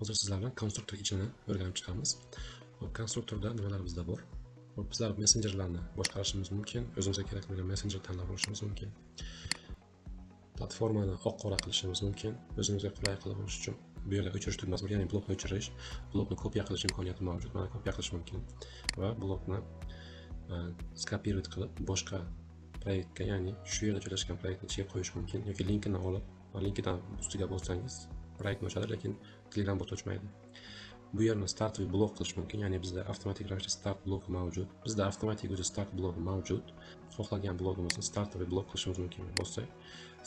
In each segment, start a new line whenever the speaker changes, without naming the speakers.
Hozir sizlar bilan konstruktor ichini o'rganib chiqamiz. Xo'p, konstruktorda nimalar bizda bor? Xo'p, bizlar messenjerlarni boshqarishimiz mumkin, o'zimizga kerak bo'lgan messenjer tanlab olishimiz mumkin. Platformani oq qora qilishimiz mumkin, o'zimizga qulay qilib olish uchun. Bu yerda o'chirish tugmasi bor, ya'ni blokni o'chirish, blokni kopiya qilish imkoniyati mavjud. Mana, kopiya qilish mumkin va blokni скопировать qilib boshqa proyektga, ya'ni shu yerda joylashgan proyektni ichiga qo'yish mumkin yoki linkini olib va linkidan ustiga bossangiz, proyektni ochadi, lekin Telegram bot ochmaydi. Bu yerni стартовый blok qilish mumkin, ya'ni bizda avtomatik ravishda start bloki mavjud. Bizda avtomatik o'zi start bloki mavjud. Xohlagan blogimizni стартовый blok qilishimiz mumkin. Bossak,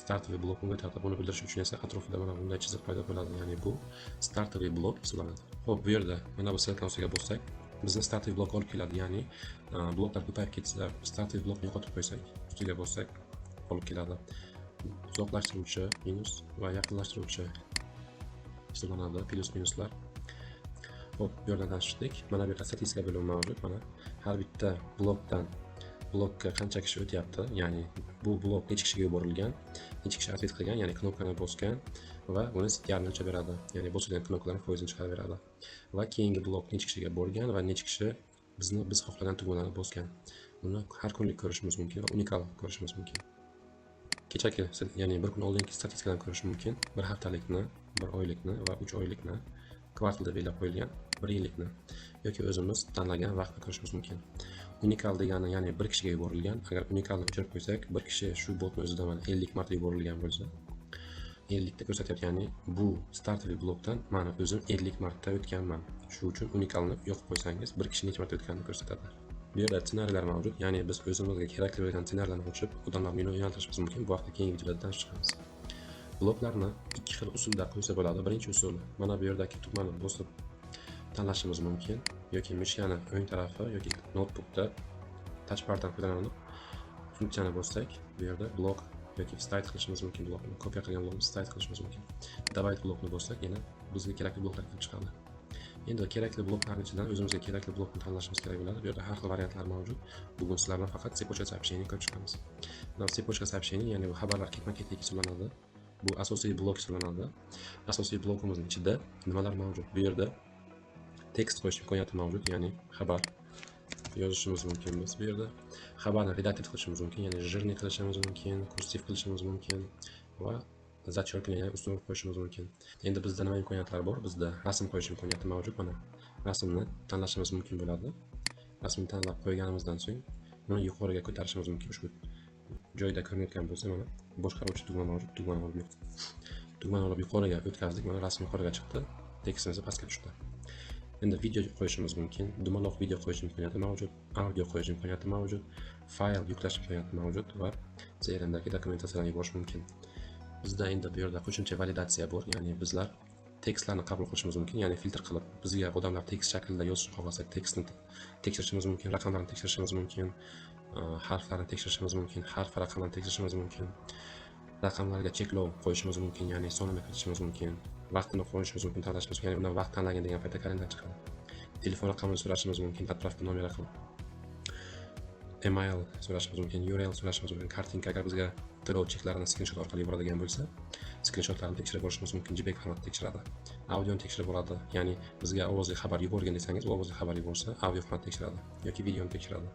стартовый blok unga o'tadi. Buni bildirish uchun esa atrofida mana bunday chiziq paydo bo'ladi, ya'ni bu стартовый blok hisoblanadi. Xo'p, bu yerda mana bu ссылка ustiga bossak, bizni стартовый blok olib keladi, ya'ni bloklar ko'payib ketsa, стартовый blokni yo'qotib qo'ysak, ustiga bossak, olib keladi. Uzoqlashtiruvchi minus va yaqinlashtiruvchi hisoblanadi plyus, minuslar. Xo'p, bu yerdan tanishdik. Mana bu yerda statistika bo'limi mavjud. Mana, har bitta blokdan blokka qancha kishi o'tyapti, ya'ni bu blok necha kishiga yuborilgan, necha kishi ответ qilgan, ya'ni knopkani bosgan va uni CTRni o'lchab beradi, ya'ni bosilgan knopkalarni foizini chiqarib beradi va keyingi blok necha kishiga borgan va necha kishi bizni, biz xohlagan tugmalarni bosgan. Buni har kunlik ko'rishimiz mumkin va unikal ko'rishimiz mumkin. Kechagi, ya'ni bir kun oldingi statistikadan ko'rish mumkin, bir haftalikni, bir oylikni va 3 oylikni, kvartalda belgilab qo'yilgan bir yillikni yoki o'zimiz tanlagan vaqtni ko'rishimiz mumkin. Unikal degani, ya'ni bir kishiga yuborilgan. Agar unikalni o'chirib qo'ysak, bir kishi shu botni o'zida mana 50 marta yuborilgan bo'lsa, 50 ta ko'rsatyapti, ya'ni bu стартовый blokdan mani o'zim 50 marta o'tganman. Shu uchun unikalni yoqib qo'ysangiz, bir kishi necha marta o'tganini ko'rsatadi. Bu yerda ssenariylar mavjud, ya'ni biz o'zimizga kerakli bo'lgan ssenariylarni ochib, odamlarni yo'naltirishimiz mumkin. Bu haqda keyingi videolarda tanishib chiqamiz. Bloklarni ikki xil usulda qo'ysa bo'ladi. Birinchi usul: mana bu yerdagi tugmani bosib tanlashimiz mumkin yoki мышка ni o'ng tarafi yoki noutbukda touchbardan foydalanib funksiyani bossak, bu yerda blok yoki вставить qilishimiz mumkin. Blokni, kopiya qilgan blokni вставить qilishimiz mumkin. Добавить blokni bossak, yana bizga kerakli bloklar kelib chiqadi. Endi kerakli bloklarni ichidan o'zimizga kerakli blokni tanlashimiz kerak bo'ladi. Bu yerda har xil variantlar mavjud. Bugun sizlar bilan faqat цепочка сообщений ko'rib chiqamiz. Mana, цепочка сообщений, ya'ni bu xabarlar ketma ketligi hisoblanadi. Bu asosiy blok hisoblanadi. Asosiy blokimizni ichida nimalar mavjud? Bu yerda tekst qo'yish imkoniyati mavjud, ya'ni xabar yozishimiz mumkin. Biz bu yerda xabarni redaktor qilishimiz mumkin, ya'ni жирный qilishimiz mumkin, kursiv qilishimiz mumkin va зачеркивание, ya'ni ustun qo'yishimiz mumkin. Endi bizda nima imkoniyatlar bor? Bizda rasm qo'yish imkoniyati mavjud. Mana, rasmni tanlashimiz mumkin bo'ladi. Rasmni tanlab qo'yganimizdan so'ng uni yuqoriga ko'tarishimiz mumkin. Ushbu joyda ko'rinayotgan bo'lsa, mana, boshqaruvchi tugma mavjud. Tugmani olib yuqoriga o'tkazdik. Mana, rasm yuqoriga chiqdi, tekstimiz pastga tushdi. Endi video qo'yishimiz mumkin, dumaloq video qo'yish imkoniyati mavjud, audio qo'yish imkoniyati mavjud, fayl yuklash imkoniyati mavjud va CRMdagi dokumentatsiyalarni yuborish mumkin. Bizda endi bu yerda qo'shimcha validatsiya bor, ya'ni bizlar tekstlarni qabul qilishimiz mumkin, ya'ni filtr qilib, bizga odamlar tekst shaklida yozishni xohlasak, tekstni tekshirishimiz mumkin, raqamlarni tekshirishimiz mumkin, harflarni tekshirishimiz mumkin, harf va raqamlarni tekshirishimiz mumkin, raqamlarga cheklov qo'yishimiz mumkin, ya'ni sonini kiritishimiz mumkin, vaqtini qo'yishimiz mumkin, tanlashimiz mumkin, ya'ni undan vaqt tanlagin degan paytda kalendar chiqadi. Telefon raqamini so'rashimiz mumkin, отправка номера qilib, email so'rashimiz mumkin, URL so'rashimiz mumkin, картинка. Agar bizga to'lov cheklarini skrinshot orqali yuboradigan bo'lsa, skrinshotlarni tekshirib borishimiz mumkin, JPEG formatda tekshiradi. Audioni tekshirib boradi, ya'ni bizga ovozli xabar yuborgin desangiz, u ovozli xabar yuborsa, audio formatda tekshiradi yoki videoni tekshiradi.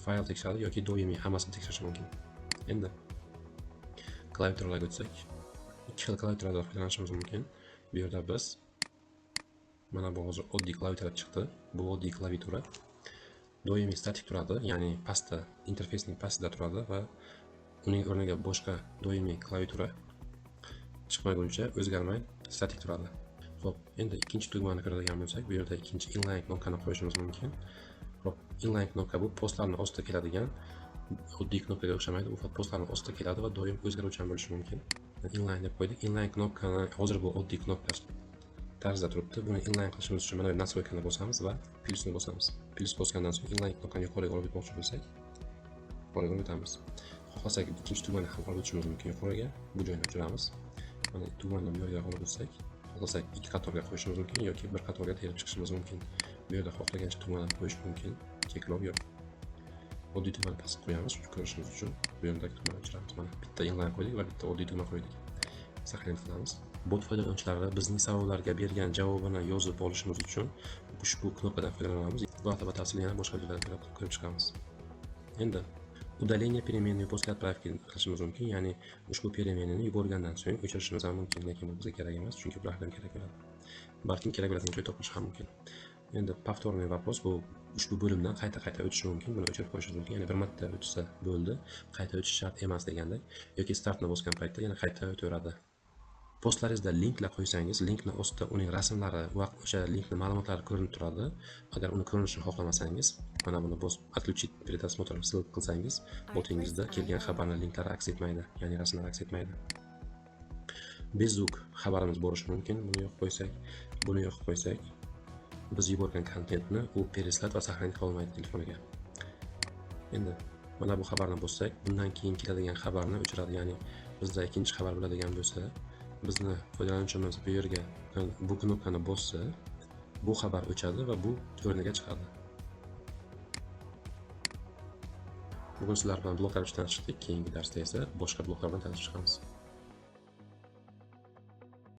Fayl tekshiradi yoki doimiy hammasini tekshirishi mumkin. Endi klaviaturalarga o'tsak, ikki xil klaviaturadan foydalanishimiz mumkin. Bu yerda biz, mana, bu hozir oddiy klaviatura chiqdi. Bu oddiy klaviatura doimiy statik turadi, ya'ni pastda, interfeysning pastida turadi va uning o'rniga boshqa doimiy klaviatura chiqmaguncha o'zgarmay statik turadi. Xo'p, endi ikkinchi tugmani ko'radigan bo'lsak, bu yerda ikkinchi inline knopkani qo'yishimiz mumkin. Xo'p, inline knopka bu postlarni ostida keladigan, oddiy knopkaga o'xshamaydi. U postlarni ostida keladi va doim o'zgaruvchan bo'lishi mumkin. Inline deb qo'ydik. Inline knopkani hozir bu oddiy knopka tarzda turibdi. Buni inline qilishimiz uchun mana bu настройка ni bosamiz va plyusni bosamiz. Plyus bosgandan so'ng inline knopkani yuqoriga olib o'tmoqchi bo'lsak, yuqoriga olib o'tamiz. Xohlasak, ikkinchi tugmani ham olib o'tishimiz mumkin yuqoriga. Bu joyni o'chiramiz. Mana, tugmani bu yerga olib o'tsak, xohlasak, ikki qatorga qo'yishimiz mumkin yoki bir qatorga terib chiqishimiz mumkin. Bu yerda xohlagancha tugmalarni qo'yish mumkin, cheklov yo'q. Oddiy tugmani pastga qo'yamiz ko'rishimiz uchun. Bu yerdagi tugmani o'chiramiz. Mana, bitta inline qo'ydik va bitta oddiy tugma qo'ydik. Сохранить qilamiz. Bot foydalanuvchilari bizning savollarga bergan javobini yozib olishimiz uchun ushbu knopkadan foydalanamiz va batafsil yana boshqa videolarda ko'rib chiqamiz. Endi удаление переменной после отправки qilishimiz mumkin, ya'ni ushbu переменныйni yuborgandan so'ng o'chirishimiz ham mumkin, lekin bu bizga kerak emas, chunki bu ham kerak bo'ladi. Balkim kerak bo'ladigan joy topilishi ham mumkin. Endi повторный вопрос, bu ushbu bo'limdan qayta-qayta o'tishi mumkin, buni o'chirib qo'yishingiz mumkin, ya'ni bir marta o'tsa bo'ldi, qayta o'tish shart emas degandek, yoki startni bosgan paytda yana qayta o'taveradi. Postlaringizda linklar qo'ysangiz, linkni ostida uning rasmlari va o'sha linkning ma'lumotlari ko'rinib turadi. Agar uni ko'rinishini xohlamasangiz, mana buni bosib отключить предосмотр ссылок qilsangiz, botingizda kelgan xabarning linklari aks etmaydi, ya'ni rasmlar aks etmaydi. Без звук xabarimiz borishi mumkin, buni yoqib qo'ysak, buni yoqib qo'ysak, biz yuborgan kontentni u переслать va сохранить qila olmaydi telefoniga. Endi mana bu xabarni bossak, bundan keyin keladigan xabarni o'chiradi, ya'ni bizda ikkinchi xabar bo'ladigan bo'lsa, bizni foydalanuvchimiz bu yerga bu knopkani bossa, bu xabar o'chadi va bu o'rniga chiqadi. Bugun sizlar bilan bloklar bilan tanishdik, keyingi darsda esa boshqa bloklar bilan tanishib chiqamiz.